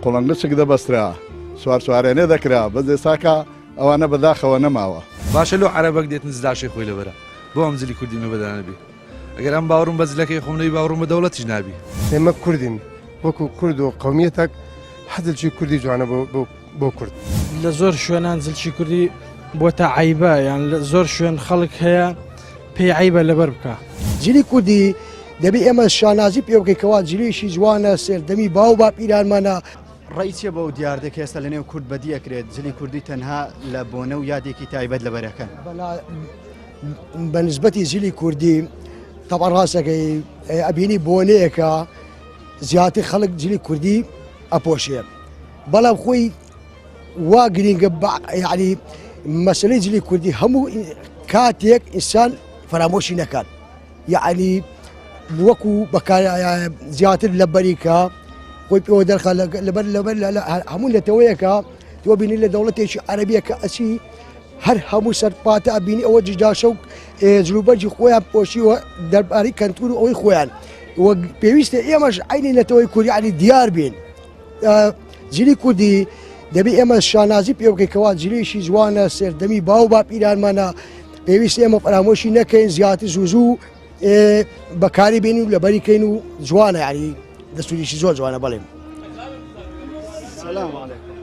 قوڵەنگچک دەبەسترا سوار سوارێنێ دەکرا بەس ئێستاکە ئەوانە بەداخەوە نەماوە. باشە لۆ عەرەبەک دێت نزداشەی خۆی لەبەرە بۆ ئەم جلی کوردی مەبەدانە بی ئەگەر ئەم باوڕم بە جلەکەی خۆم نەبی باوڕم بە دەوڵەتیش نابی. ئێمە کوردین وەکو کورد و قەومیەتەک حەزلکی کوردی جوانە بۆ بۆ بۆ کورد. لە زۆر شوێنان جلکی کوردی بۆتە عەیبە یان لە زۆر شوێن خەڵک هەیە پێی عەیبە لەبەر بکا. جلی کوردی دەبێ ئێمە شانازی پێ بکەین کەوا جلێکی جوانە سەردەمی باو باپیرانمانە. ڕەئی چیە بۆ ئەو دیاردە کە ئێستا لەنێو کورد بەدی ئەکرێت جلی کوردی تەنها لە بۆنە و یادێکی تایبەت لەبەرەکەن؟ بە نسبەتی جلی کوردی تەبعەن ڕاستەکەی ئەبینی بۆنەیەکە زیاتر خەڵک جلی کوردی ئەپۆشێ بەڵام خۆی وا گرینگە یعنی مەسلەی جلی کوردی هەموو کاتێک ئینسان فەرامۆشی نەکات یعنی وەکو بەکار زیاتر لە بەریکە خۆی پێوە دەرخە لەبەر لەبەر هەموو نەتەوەیەکە تۆ بینی لە دەوڵەتێکی عەربیە کە ئەچی هەر هەموو سەرپاتە ئەبینی ئەوە جداشە و جلوبەرگی خۆیان پۆشیوە دەربارەی کەنتور و ئەوەی خۆیان وە پێویستە ئێمەش عینی نەتەوەی کوردیانی دیار بین جلی کوردی دەبێ ئێمە شانازی پێ بکەین کەوا جلێکی جوانە سەردەمی باو باپیرانمانە پێویست ئێمە فەرامۆشی نەکەین زیاتر زوو زوو بەکاری بێن و لەبەری کەین و جوانە یاری دەستوریشی زۆر جوانە بەڵێم. سلام علیکم.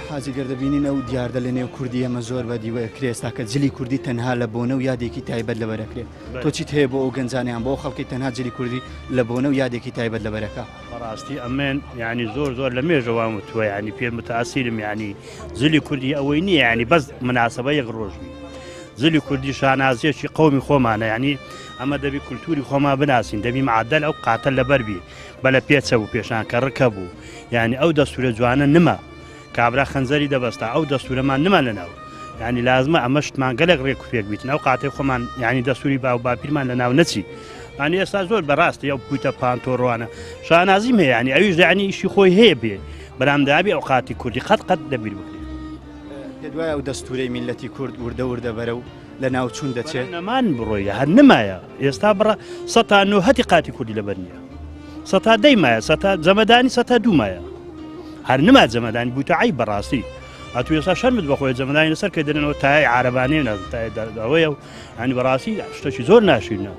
حاجی گەر دەبینین ئەو دیاردە لە نێو کوردی ئێمە زۆر بە دیوە کرێ ئێستا کە جلی کوردی تەنها لە بۆنە و یادێکی تایبەت لەبەرەکرێ تۆ چیت هەیە بۆ ئەو گەنجانیان بۆ خەڵکی تەنها جلی کوردی لە بۆنە و یادێکی تایبەت لەبەرەکە بەڕاستی ئەمن یعنی زۆر زۆر لە مێژە وام وتووە یعنی پێ متاسیرم یعنی جلی کوردی ئەوەی نییە یعنی بەس مناسبە یەک ڕۆژ بی جلی کوردی شانازیەکی قومی خۆمانە یعنی ئەمە دەبی کولتوری خۆمان بناسین دەبی معدل ئەو قاتە لەبەر بی بەلە پێچە بوو پێشان کە ڕکە بوو یعنی ئەو دەستورە جوانە نما کابرا خەنجەری دەبەستا ئەو دەستورەمان نما لەناو یعنی لازمە ئەمە شتمان گەلێک ڕێک و پێک بیتن ئەو قاتەی خۆمان یعنی دەستوری باو باپیرمان لەناو نەچی ینی ئێستا زۆر بەڕاستی ئەو پوتە پانتۆڕوانە شانازیم هەیە ینی ئەویش یعنی ئیشی خۆی هەیە بێ بەرام دابی ئەو قاتی کوردی قەت قەت دەبیر بکرێت دوای ئەو دەستورەی میلەتی کورد وردە وردە بەرە و لە ناوچوون دەچێت. نەمان بڕۆیە هەر نمایە ئێستا بڕە سەتا نۆ هەتی قاتی کوردی لەبەر نییە سەتا دەی مایە سەتا جەمەدانی سەتا دوو مایە هەر نما جەمەدانی بووتە عیب بەڕاستی ئەتو ئێستا شەرمت بەخۆی جەمەدانی لەسەر کە دەنەوە تای عربانەیە ئەوەیە و ئەنی بەڕاستی شتێکی زۆر ناشیرنە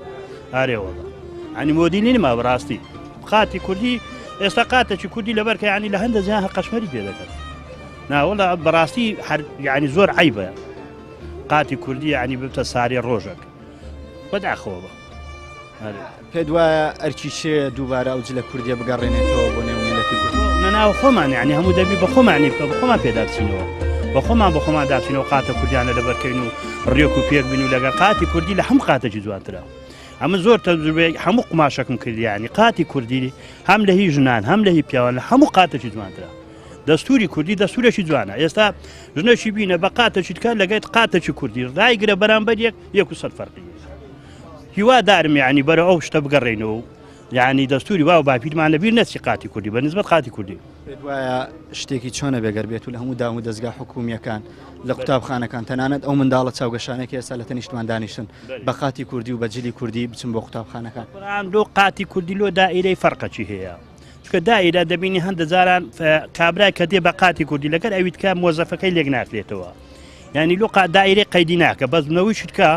ئارێوە ئەنی مۆدیلی نما بەڕاستی قاتی کوردی ئێستا قاتێکی کوردی لەبەر کە ینی لە هەندە زیان هەر قەشمەری پێ دەکەن ناوەڵا بەڕاستی هەر ینی زۆر عیبە قاتی کوردی یعنی ببتە سارێ ڕۆژەک بەداخەوە بە پێت وایە ئەرکی چێ دووبارە ئەو جلە کوردیە بگەڕێنێتەوە بۆ نێو میلەت؟ میللەتی کورد؟ لە ناو خۆمان یعنی هەموو دەبی بە خۆمانی بکە بە خۆمان پێدا بچینەوە بە خۆمان بە خۆمان داچینەوە قاتە کوردیانە لەبەرکەین و ڕێک و پێک بین و لەگەڵ قاتی کوردی لە هەموو قاتێکی جوانترە. ئەمە زۆر تەجروبەی هەموو قوماشەکم کردیانی قاتی کوردی هەم لە هی ژنان هەم لە هی پیاوان لە هەموو قاتێکی جوانترە. دەستوری کوردی دەستورێکی جوانە ئێستا ژنێکی بینە بە قاتێکی تکە لەگەیت قاتێکی کوردی ڕایگرە بەرامبەر یەک یەک و سەر فەرقی هیوا دارم یعنی بەرە ئەو شتە بگەڕێنەوە و یعنی دەستوری باو باپیرمان لەبیر نەچی قاتی کوردی بە نسبەت قاتی کوردی. پێت وایە شتێکی چۆنە بێگەر بێت و لە هەموو دام و دەزگا حکومییەکان لە قوتابخانەکان تەنانەت ئەو منداڵە چاوگەشانەی کە ئێستا لە تەنیشتمان دانیشتن بە قاتی کوردی و بە جلی کوردی بچن بۆ قوتابخانەکان؟ قورئان لۆ قاتی کوردی لۆ دائیرەی فەرقەکی هەیە چونکە دائیرە دەبینی هەندە جاران کابرای کە دێ بە قاتی کوردی لەگەر ئەویت کە مۆزەفەکەی لێک ناکرێتەوە یعنی لۆ قا دائیرەی قەیدی ناکە بەس نەوەی شتکە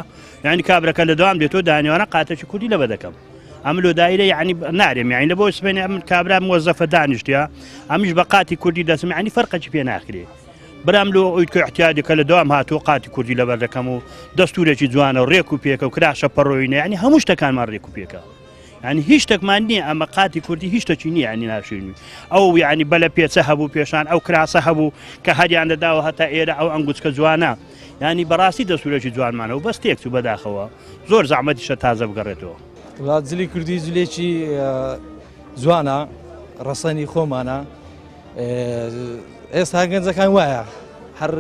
یعنی کابرەکە لە دوام دێتەوە دانیوانە قاتێکی کوردی لەبە دەکەم ئەم لۆ دایرە یعنی نارێم یعنی لە بۆ سبێنێ ئەمن کابرا مۆزەفە دانیشتە ئەمیش بە قاتی کوردی دەچم یعنی فەرقێکی پێ ناکرێ برام لۆ ئەوی کە احتیادێکە لە دوام هاتووە قاتی کوردی لەبەر دەکەم و دەستورێکی جوانە و ڕێک و پێکە و کراشە پەڕۆینە یعنی هەموو شتەکانمان ڕێک و پێکە یعنی هیچ شتێکمان نییە ئەمە قاتی کوردی هیچ شتێکی نییە ینی ناشرینی ئەو یعنی بەلە پێچە هەبوو پێشان ئەو کراسە هەبوو کە هەریان دەداوە هەتا ئێرە ئەو ئەنگوچکە جوانە ینی بەڕاستی دەسوورێکی جوانمانەوە بەس تێک چوو بەداخەوە زۆر زەحمەتیشە تازە بگەڕێتەوە. وڵا جلی کوردی جلێکی جوانە ڕەسەنی خۆمانە ئێستا گەنجەکان وایە هەر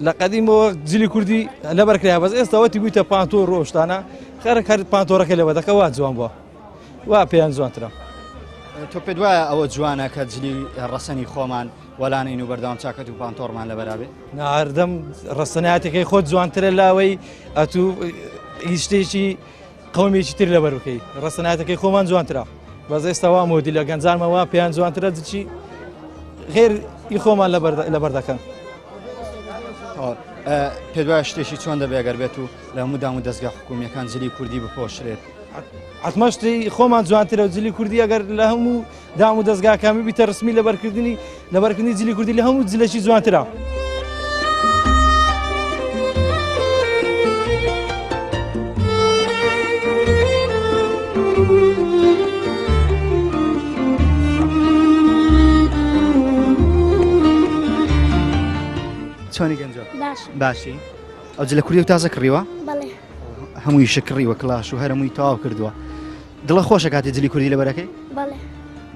لە قەدیمەوە جلی کوردی لەبەرکرا بەس ئێستاوەتی بوویتە پانتۆ ڕۆشتانە خەرە کار پانتۆرەکە لەوە دەکە وا جوان بووە وا پێیان جوانترە. تۆ پێت وایە ئەوە جوانە کە جلی ڕەسەنی خۆمان وەلانین و بەردەوام چاکەت و پانتۆڕمان لەبەرا بێ؟ نا هەردەم ڕەسەناتەکەی خۆت جوانترە لاوەی ئەتوو هیچ شتێکی قومێکی تر لەبەر بکەی ڕەسەناتەکەی خۆمان جوانترە بەس ئێستا وا مۆدی لە گەنجانمەوە پێیان جوانترە جچی غێر ئی خۆمان لەبەر دەکەن. پێت وایە شتێکی چۆن دەبێ گەر بێت و لە هەموو دام و دەستگا حکومیەکان جلی کوردی بپۆشرێت؟ حتمما شتی خۆمان جوانترە و جلی کوردی ئەگەر لە هەموو دام و دەزگاکان ببیتە ڕسمی لەبەرکردنی لەبەرکردنی جلی کوردی لە هەموو جلێکی جوانترە. چۆنی گەنجۆ باشی ئەو جلە کوردی و تازە کڕیوە بەڵێ هەمووی شکڕیوە کلاش و هەرمووی تەواو کردووە دڵە خۆشە کاتێ جلی کوردی لەبەرەکەی بەڵێ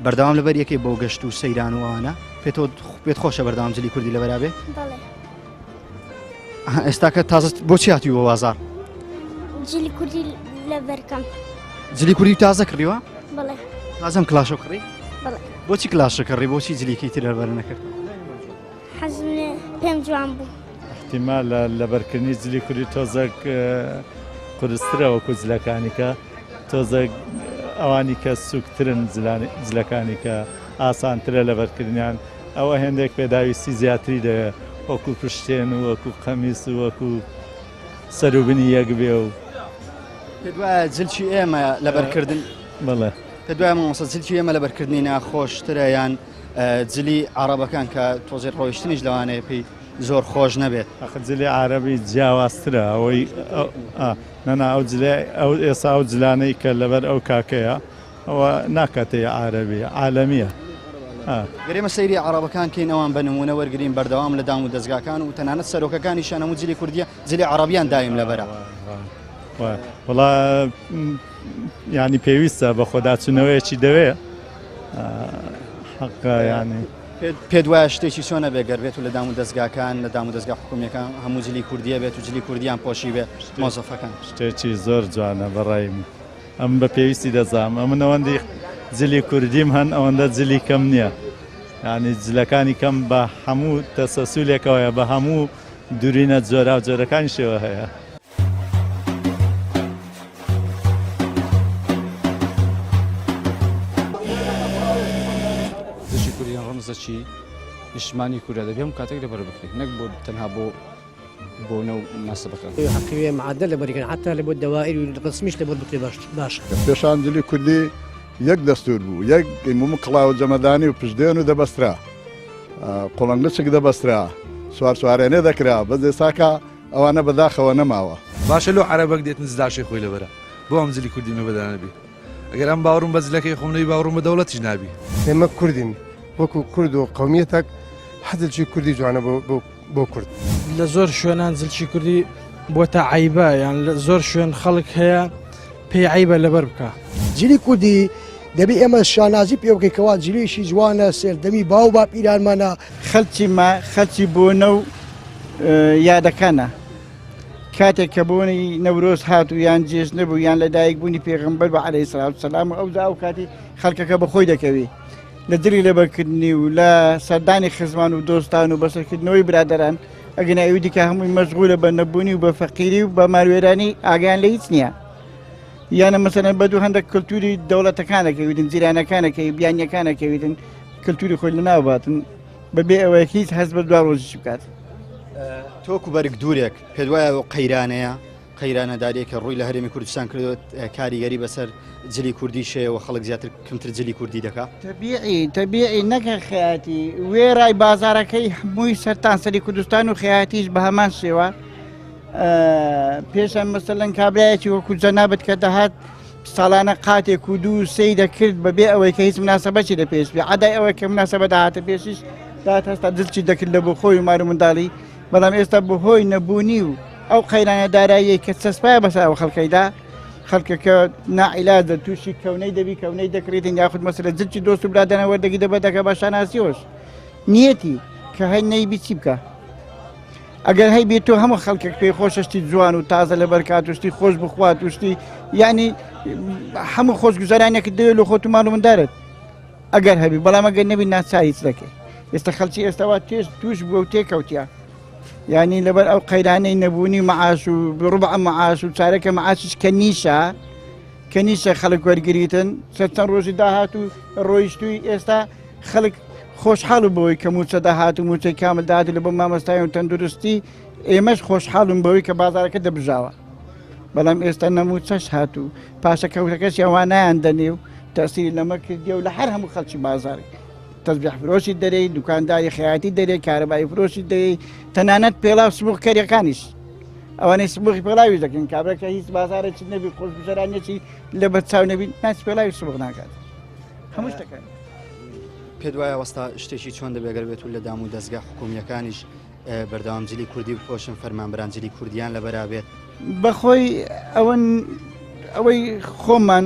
بەردەوام لەبەر یەکەی بۆ گەشت و سەیران و ئەوانە پێتۆ پێت خۆشە بەردەوام جلی کوردی لەبەرا بێ بەڵێ ئێستا کە تازە بۆچی هاتووی بۆ بازاڕ جلی کوردی لەبەرکەم جلی کوردی تازە کڕیوە بەڵێ تازەم کلاشە کڕی بەڵێ بۆچی کلاشە کڕی بۆچی جلیکی تر لەبەر نەکرد حەزم لێ پێم جوان بوو. ئیحتیمالە لەبەرکردنی جلی کوردی تۆزێک قورسترە وەکو جلەکانی کە تۆزێک ئەوانی کە سوکترن جلەکانی کە ئاسانترە لەبەرکردنیان ئەوە هێندێک پێداویستی زیاتری دەوێت وەکو پشتێن و وەکو قەمیس و وەکو سەروبنی یەک بێ و پێت وایە جلکی ئێمە لەبەرکردن بەڵێ پێت وایە مامۆستا جلکی ئێمە لەبەرکردنی ناخۆشترە یان جلی عەڕەبەکان کە تۆزێ ڕۆیشتنیش لەوانەیە پێی زۆر خۆش نەبێت. ئەخ جلی عارەبی جیاوازترە ئەوەی نەنا ئەو جلە ئەو ئێسا ئەو جلانەی کە لەبەر ئەو کاکەیە ئەوە ناکاتەی عارەبی عالەمیە. گەر ئێمە سەیری عەڕەبەکان کەین ئەوان بە نموونە وەرگرین بەردەوام لە دام و دەزگاکان و تەنانەت سەرۆکەکانیشیان هەموو جلی کوردیە جلی عەڕەبیان دایم لەبەرە. وەڵا یانی پێویستە بە خۆداچوونەوەیەکی دەوێ حەقە یانی. پێت وایە شتێکی چۆنە بێ گەر بێت و لە دام و دەزگاکان لە دام و دەزگا حکومیەکان هەموو جلی کوردیە بێت و جلی کوردیان پۆشی بێ مۆزەفەکان؟ شتێکی زۆر جوانە بەڕای من ئەم بە پێویستی دەزانم ئەمن ئەوەندی جلی کوردیم هەن ئەوەندە جلی کەم نییە یعنی جلەکانی کەم بە هەموو تەسەسولێکەوەیە بە هەموو دورینە جۆراوجۆرەکانیشەوە هەیە. دژی کوردین ڕەمزەکی نیشتمانی کوردە دەبێ هەموو کاتێک لەبەر بکرێت نەک بۆ تەنها بۆ بۆنە و مەسەبەکان. حەقی وێ معدل لەبەری کەن حەتا لە بۆ دەوائیر و ڕەسمیش لەبەر بکرێ باش باشە. پێشان جلی کوردی یەک دەستور بوو یەک موم کڵاوە جەمەدانی و پشتێن و دەبەسترا قوڵنگچک دەبەسترا سوار سوارێنێ دەکرا بەس ئێستاکە ئەوانە بەداخەوە نەماوە. باشە لۆ عەرەبەک دێت نزداشەی خۆی لەبەرە بۆ ئەم جلی کوردی مە بەدانەبی ئەگەر ئەم باوڕم بە جلەکەی خۆم نەبی باوڕم بە دەوڵەتیش نابی. ئێمە کوردین. وەکو کورد و قومیەتێک حەزلکی کوردی جوانە بۆ کورد. لە زۆر شوێنان جلکی کوردی بۆتە عەیبە یان لە زۆر شوێن خەڵک هەیە پێی عەیبە لەبەر بکا. جلی کوردی دەبێ ئێمە شانازی پێ بکەین کەوا جلێکی جوانە سەردەمی باو باپیرانمانە. خەلکی مە خەلکی بۆنە و یادەکانە کاتێک کە بۆنی نەورۆز هات و یان جێژنە بوو یان لەدایک بوونی پێغەمبەر بە عەلەیهی سڵاوت سەلام و ئەوجا ئەو کاتی خەڵکەکە بە خۆی دەکەوی لە دری لەبەرکردنی و لە سەردانی خزمان و دۆستان و بەسەرکردنەوەی برادەران ئەگەنا ئەوی دیکە هەمووی مەشغولە بە نەبوونی و بە فەقیری و بە ماروێرانی ئاگیان لە هیچ نییە یانە مەسەلەن بە دوو هەندێک کللتوری دەوڵەتەکانەکەویتن جیرانەکانەکەی بیانیەکانەکەویتن کللتوری خۆی لەناو باتن بەبێ ئەوەی هیچ هەست بە دوا ڕۆژیش بکات. تۆکو بەرگ دوورێک پێت وایە ئەو قەیرانەیە قەیرانە داریە کە ڕووی لە هەرێمی کوردستان کردووە کاریگەری بەسەر جلی کوردی شەیە و خەڵک زیاتر کەمتر جلی کوردی دەکا؟ تەبیعی تەبیعی نەکە خەیاتی وێڕای بازارەکەی هەمووی سەرتانسەری کوردستان و خەیاتیش بە هەمان شێوە پێشان مەسەلەن کابرایەکی وەکو جەنابت کە دەهات ساڵانە قاتێک و دوو سێی دەکرد بەبێ ئەوەی کە هیچ مناسبەتی لە پێش بێ عدای ئەوەی کە مناسبە داهاتە پێشیش دات هەستا دلچی دەکرد لە بۆ خۆی و مار و منداڵی بەڵام ئێستا بەهۆی نەبوونی و ئەو قەیرانە داراییەی کە چەسپایە بەسەر ئەو خەڵکەیدا خەڵکەکە ناعیلاجە تووشی کەونەی دەبی کەونەی دەکڕیتن یاخود مەسەلە جلکی دۆست و برادەران وەردەگری دەبە دەکە بە شانازیەوەش نیەتی کە هەی نەیبی چی بکە ئەگەر هەی بێت تۆ هەموو خەڵکێک پێی خۆشە شتی جوان و تازە لەبەر کات و شتی خۆش بخوات و شتی یعنی هەموو خۆشگوزارانێکت دەوێت لە خۆت و ماڵ و مندارت ئەگەر هەبی بەڵام ئەگەر نەبی ناچاری چ دەکەی ئێستا خەڵکی ئێستاوا تێش توش بووە و تێکەوتە یعنی لەبەر ئەو قەیرانەی نەبوونی معاش و ڕبع معاش و چارەکە معاشش کە نیشە کە نیشە خەڵک وەرگریتن سەر چەند ڕۆژی داهات و ڕۆیشتووی ئێستا خەڵک خۆشحاڵ بەوەی کە موچە داهات و موچەی کامل داهات لە بۆ مامۆستای و تەندروستی ئێمەش خۆشحاڵم بەوەی کە بازارەکە دەبژاوە بەڵام ئێستا نەموچەش هات و پاشەکەوتەکەش ئەوانیان دەنێ و تەسیری لەمە کردیە و لە هەر هەموو خەڵکی بازاری تەزبیح فرۆشی دەرێی دوکانداری خەیاتی دەرێ کارەبایی فرۆشی دەرێی تەنانەت پێڵاو سبوغ کەریەکانیش ئەوانەی سبوغی پێڵاویش دەکەن کابرا کە هیچ بازارێکی نەبی خۆشگوزەرانیەکی لە بەرچاو نەبی ناچ پێڵاوی سبوغ ناکات هەموو شتەکان. پێت وایە وەستا شتێکی چۆن دەبێت گەر بێت و لە دام و دەزگا حکومییەکانیش بەردەوام جلی کوردی بپۆشن فەرمانبەران جلی کوردیان لەبەرا بێت؟ بەخۆی ئەوەن ئەوەی خۆمان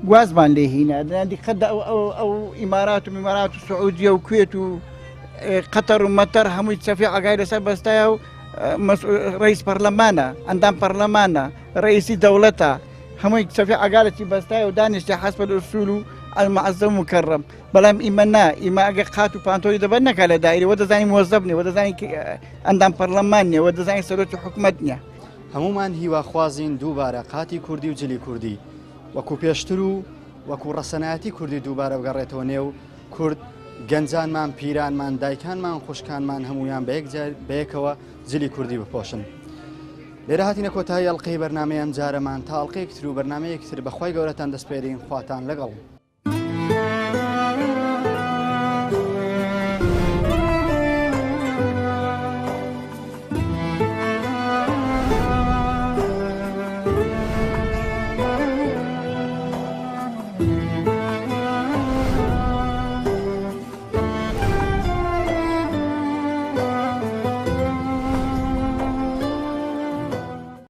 گوازمان لێ هینا دیقەت ئەو ئەو ئەو ئیمارات و میمارات و سعودیە و کوێت و قەتەر و مەتەر هەمووی چەفی ئاگای لەسەر بەستایە و ڕئیس پەرلەمانە ئەندام پەرلەمانە ڕئیسی دەوڵەتە هەمووی چەفی ئاگالەتی بەستایە و دانیشتە حەسب الأصول و المعزە مکرم بەڵام ئیمە نا ئیمە ئەگەر قات و پانتۆری دەبەر نەکا لە دایرە وە دەزانی مۆزەف نیە وە دەزانی ئەندام پەرلەمان نیە وە دەزانی سەرۆکی حکومەت نیە. هەموومان هیواخوازین دووبارە قاتی کوردی و جلی کوردی وەکو پێشتر و وەکو ڕەسەنایەتی کوردی دووبارە بگەڕێتەوە نێو کورد، گەنجانمان، پیرانمان، دایکانمان، خوشکانمان هەموویان بە یەکجار بەیەکەوە جلی کوردی بپۆشن. لێرە هاتینە کۆتایی ئەڵقەی بەرنامەی ئەمجارەمان تا ئەڵقەیەکی تر و بەرنامەیەکی تر بەخوای گەورەتان دەسپێرین خواتان لەگەڵ.